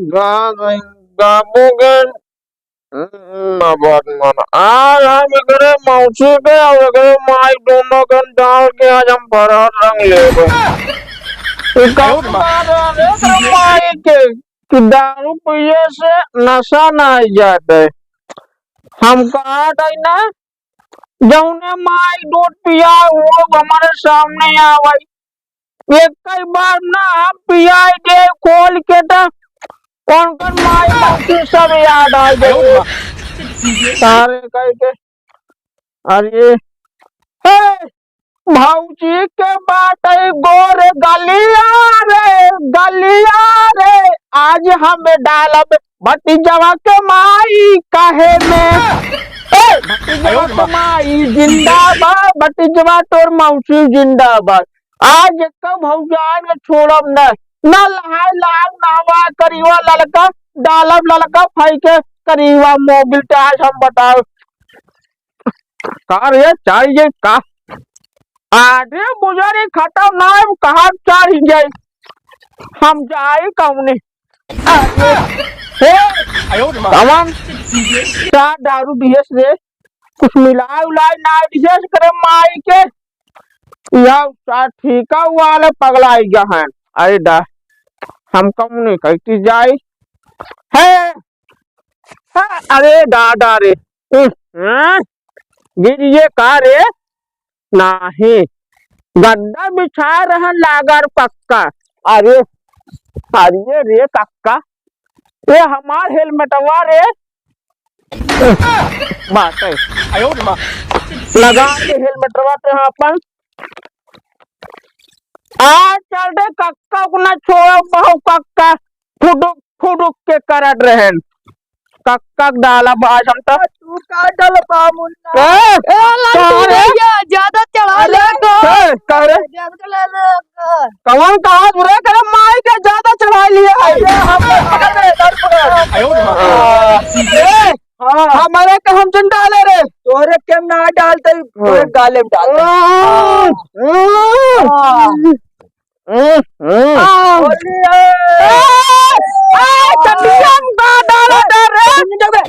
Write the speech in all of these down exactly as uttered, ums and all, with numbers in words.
गा रही, गाबू के, हम्म, ना बात माना। आज हम एकरे मौसी के और एकरे माई दोनों के डाल के आज हम फरहर रंग लेबे। ई कौन बात है रे तेरे माई के कि दारू पिए से नशा ना आ जाते? हम कहत हई ना, जौने माई दूध पिया वो हमारे सामने आवै। एक कई बार ना हम पियाई दे खोल के त उनकर माई बाप के सब याद आ गए। सारे कह के, अरे, हे, भौजी के बाटे गोर गलिया रे, गलिया रे, आज हम डालब भतीजवा के माई काहे में। ए, भतीजवा के माई जिंदाबाद, भतीजवा तोर मौसी जिंदाबाद। आज एक भौजान के छोड़ब न, न लहाय लाल नावा करीवा ललका, डालब ललका फाई के करीवा मोबिल टाच हम बताओ। का रे, चाल ये का? आधे बुझारे खत्म ना है, कहाँ चाल ही जाए? हम जाए कौने? आधे। हे, आयो रे माँ। तमाम चार दारू दिए से कुछ मिलाए उलाए ना दिए से करे माई के। या चार ठीका वाले पगला आई गया है। अरे दा, हम कौने कहती जाए? हे, हाँ, अरे दादा रे, उह, हाँ? गिरिये का रे? नाही। गद्दा बिछा रहन लागर पक्का। अरे, अरे रे कक्का, ये हमार हेलमेटवा रे। बात है। आयो रे माँ। लगा दे हेलमेटवा ते यहाँ अपन। आ चल दे कक्का को ना छोड़ो, बहु कक्का। फुटुक फुटुक के करत रहन। कक्का डाला बाज हम त। तू का डलबा मुन्ना? ए, ए, लंटू का रे? भैया, ज्यादा चढ़ा अरे, ले तो। ए, का रे? ज्यादा चढ़ा ले तो। कवन कहा बुरा करे माई के ज्यादा चढ़ा लिया है। अरे, हम पकड़ ले, डर पकड़। आयो रे माँ। ए, हाँ। हमारे के हम जिन डाले रे। तोरे के ना डालते, तोरे गाले में डालते। हाँ। हाँ। हम्म, हम्म। आ, होली है। ए, ए, चंदिया का डाला दे रे। तुम जाओगे?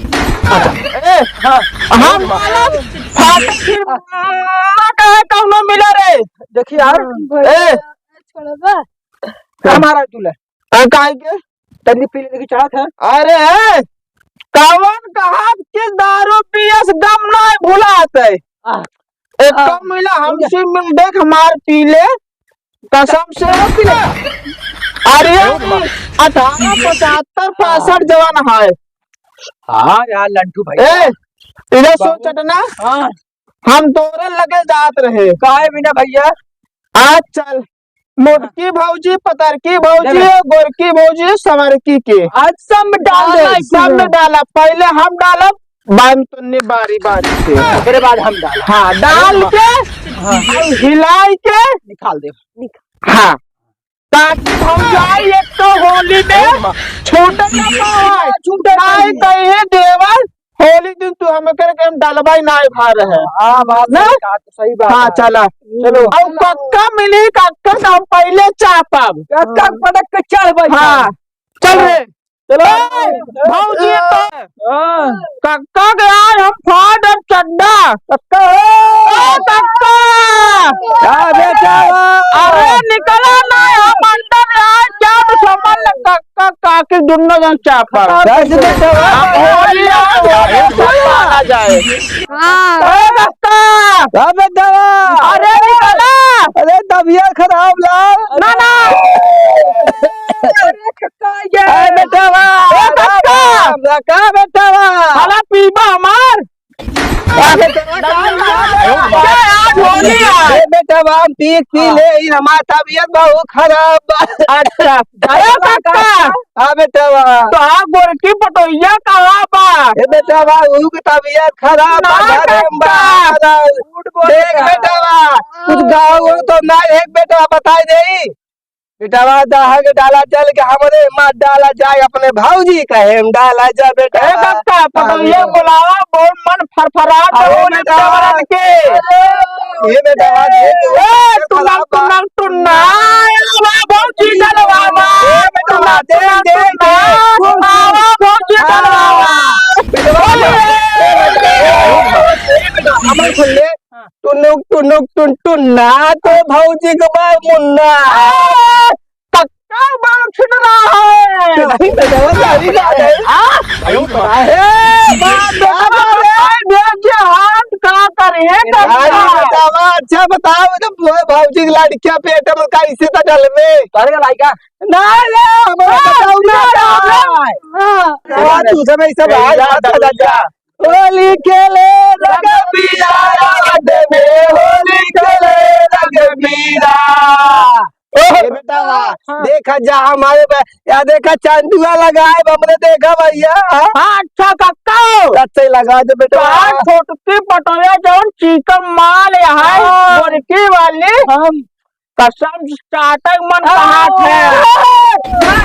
ए, हाँ। हम मालूम फाट फिर ना कहे कौनो मिला रे। देखिए यार। ए। छोड़बा? हमारा दूल्हा। आ, काहे के? तनी पी लेने की चाहत है। अरे, कवन कहात कि दारू पियस गम ना भुलात है। आ। एक आ। कम मिला हमसे मिल देख हमार पी ले। कसम से। अरे, अठारह पचहत्तर पैंसठ जवान है। हाँ यार लंटू भाई। ए, इधर बाबू। सोचत ना। हाँ। हम तोरे लगे जात रहे। काहे बिना भैया? आज चल, मोटकी भौजी, पतरकी भौजी, ले बे। गोरकी भौजी, संवरकी के। आज सब में डाल दे। हाँ, सब में डाला। पहले हम डालब, बाद में तन्ने बारी बारी से। ओकरे बाद हम डालब। हाँ, डाल के, हाँ। हिलाई के निकाल दे। हाँ। ताकि भौजाई एक तो होली में छूट ना पावे। छूट ना पावे। नहीं तो ये देवर होली दिन तू हम करके हम डालबाई ना भा रहे। हाँ, बात ना? सही, बात तो सही बात हाँ, है। चला। चलो। और कक्का मिली, कक्का का हम पहले चापब। कक्का पटक के चढ़ बैठा। हाँ, चल रे। चलो। ए, भौजी तो हाँ। कक्का के आज हम फाड़ देब चड्डा। कक्का। ए, कक्का। का बेटा बा? अरे निकला ना, हम अंदर आज क्या तो समझ ले, कक्का काकी दुन्नो जन चापा। कैसे बेटा बा? हम होली आज होली चापा आ जाए। हाँ। ए, कक्का। का बेटा बा? अरे निकला। अरे तबियत खराब लाल। ना, ना। अरे कक्का, ये। ए, बेटा बा, ए, कक्का। राम, राम, का बेटा बा? साला पीबा हमार। का बेटा बा, का बेटा बा? आज होली है। ए, बेटा बा, हम पी, पी हाँ। ले, ई हमार तबियत बहुत खराब बा। अच्छा। ए, कक्का। हाँ, बेटा बा। तो हाँ, गोरकी पटोहिया कहाँ बा? ए, बेटा बा, ऊ के तबियत खराब बा, ना, घर में बा, कक्का। खराब। झूठ बोल देख, रहा। बेटा बा, कुछ गाँव हो तो ना, एक बेटा बता दे। बेटवा दहा के डाला चल के हमरे मत डाला जाए, अपने भौजी कहे हम डाला जा बेटा। ए बच्चा, पतोहिया हाँ। बोलावा, बहुत मन फरफरात अरे हो बेटवा। देवरन के। ए बेटवा, दे दो। ए, टुनक, टुनक, टुनक। ए, भौजी डलवावा। ए बेटवा, दे, दे, दे। ना तो भौजी के बा मुन्ना। ए, कक्का बाल छिन रहा है। नहीं, बेटवा, नहीं, नहीं, नहीं। हाँ? ए, बाप रे, बाप रे। हाथ का करे है, अरे कक्का? बेटवा, अच्छा बताओ, जब भौजी के लड़किया पेट में कैसे तो डलबे? तोरे के लायका? ना, ना, हमारा हाँ, बताओ ना, ना, ना। ना। हाँ। बेटवा, तू सब ऐसे ए, बाहर यार, मत आ जा। होली खेले रघुबीरा, रात में होली खेले रघुबीरा। ओहो। ए बेटवा, हाँ। देखा जा हमारे बे-, या देखा चंदुआ लगाए, हमरे देखा भैया। हाँ, अच्छा कक्का। सच्चे लगा दे बेटवा। हाँ, छोटकी पटोया जौन चिकन माल है, हाँ। गोरकी वाली। हाँ। कसम चाटक मन कहात है। का,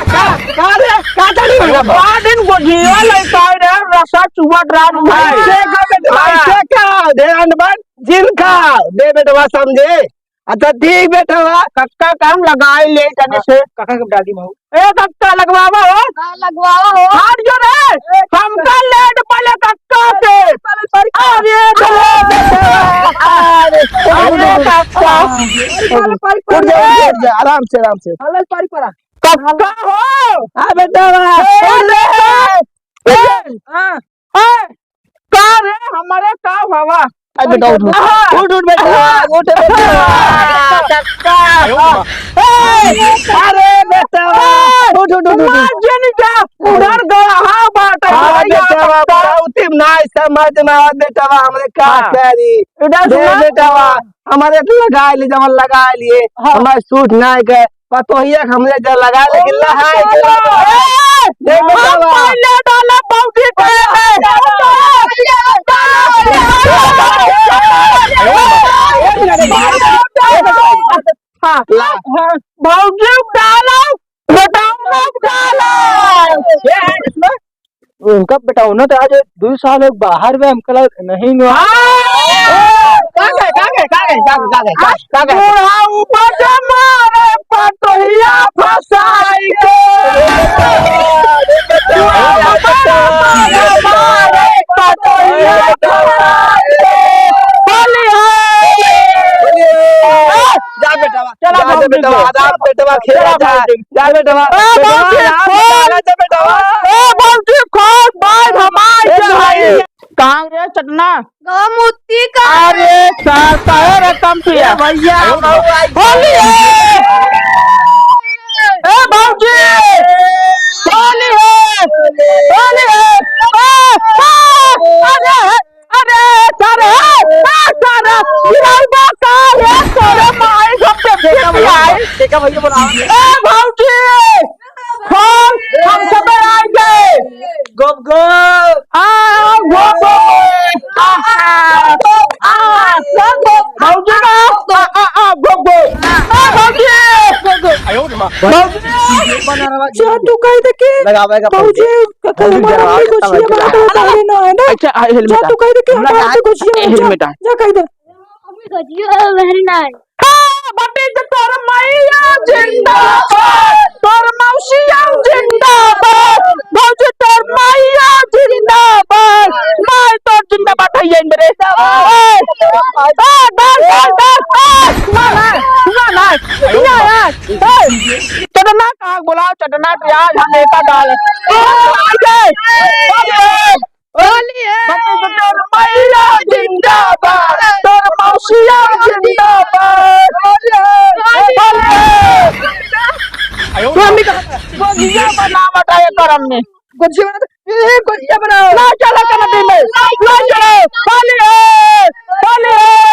का, का रे? का चली? बड़ा दिन गोजिया लइका रे, रसा चुअत रात भाई। ऐसे का बेटवा, हाँ। ऐसे का? ध्यान बन, जिन खा, दे बेटवा समझे। अच्छा ठीक बेटवा। कक्का काम लगाए ले जाने से। कक्का के डाल दी माऊ। ए कक्का लगवावा हो। हाँ, लगवावा हो। हट जो रे, हमका लेट पहले कक्का से। अरे, अरे, अरे, अरे, कक्का। उठ जा, उठ जा, उठ जा, आराम से, आराम से। कक्का हो। हाँ, बेटा, वाह। ए, ए, ए, हाँ। ए, का रे, हमारे का हवा? अरे बेटा, उठ, उठ। हाँ। उठ, उठ बेटा, हाँ। उठ बेटा। हाँ। ए, अरे बेटा, ए, उठ, उठ, उठ, उठ। मार जे नहीं जा, उधर गया, हाँ, बात है, हाँ, भैया, बेटा, कक्का। उतिम ना, समझ ना, बेटा, हमरे का हाँ। करी? इधर दे सुना। बेटा, हमारे तो लगा लिए, जब लगा लिए, हाँ। हमारे सूट ना गए, पतोहिया के हमरे जब लगा, लेकिन लहाए के लहाए। ए, देख हम बेटवा। पहले डाला भौजी के। हाँ, ला। हाँ, भौजी डाला, बेटौना डाला। ए, इसमें उनका बेटौना तो आज दो साल हो बाहर में, हमका लग नहीं हुआ। हाँ। का गए, का गए, का गए, का गए, का गए, का गए? बुढ़ा ऊपर से मारे पतोहिया फंसाई के। बुढ़ा ऊपर से मारे पतोहिया फंसाई के। बोली हो। जा बेटवा, चला जा, जा बाबू बेटवा, जी। आराम बेटवा, खेला चला जा। बाबू जी। जा बेटवा, ए, बेटवा, बाबू जी, आराम से खोल। जा बेटवा। ए, बाबू जी, खोल, भाई, हमार ए, भाई। कहाँ रे चटना? गौमूती का। अरे, सार, सार, रकम पिया। ए, भैया, होली है। ए, बाबू जी, होली है। होली है। ए, ए, अरे, अरे, सारे, ए, ए, सारे, गिराई बा का, ए, सारे माई, सब के देखा भैया, आई। देखा भैया, बोला। ए, भौजी, खोल, हम सब आएंगे। गोप, गोप। आ, गोप, गोप। आ, आ, आ, गोप, गोप। भौजी ना, आ, आ, आ, गोप, गोप। आ, भौजी। गोप, गोप। आयो रे माँ। भौजी। जा तू कह दे के लगावे का भौजी, पड़ते। कल भौजी हमारा जरा मम्मी आता गुजिया है, बना के उतारे ना है ना। अच्छा, आ, हेलमेट जा आ। तू कह दे कि हमरा हमारा कहा से गुजिया ए, बना, हेलमेट आ। जा कह दे। मम्मी गुजिया बहन ना है। हाँ, बटे तो तोर मैया जिंदाबाद, तोर मौसिया जिंदाबाद, भौजी तोर मैया जिंदाबाद, माय तोर जिंदाबाद है ये मेरे। ए, ए, डर, डर, डर, ए, ना, ना, ना, ना, ना, ए, चटना कहाँ बोलाओ, चटना प्याज हम एका डाल। ए, ए, ए, ए, होली है। बच्चे तो तोर मैया जिंदाबाद, तोर मौसिया जिंदाबाद। होली है। होली है। मम्मी का गोजिया बनावत है करम में। गोजिया बना, ए, गोजिया बनाओ। ना चला कनटी में। ना चला। होली है। होली है।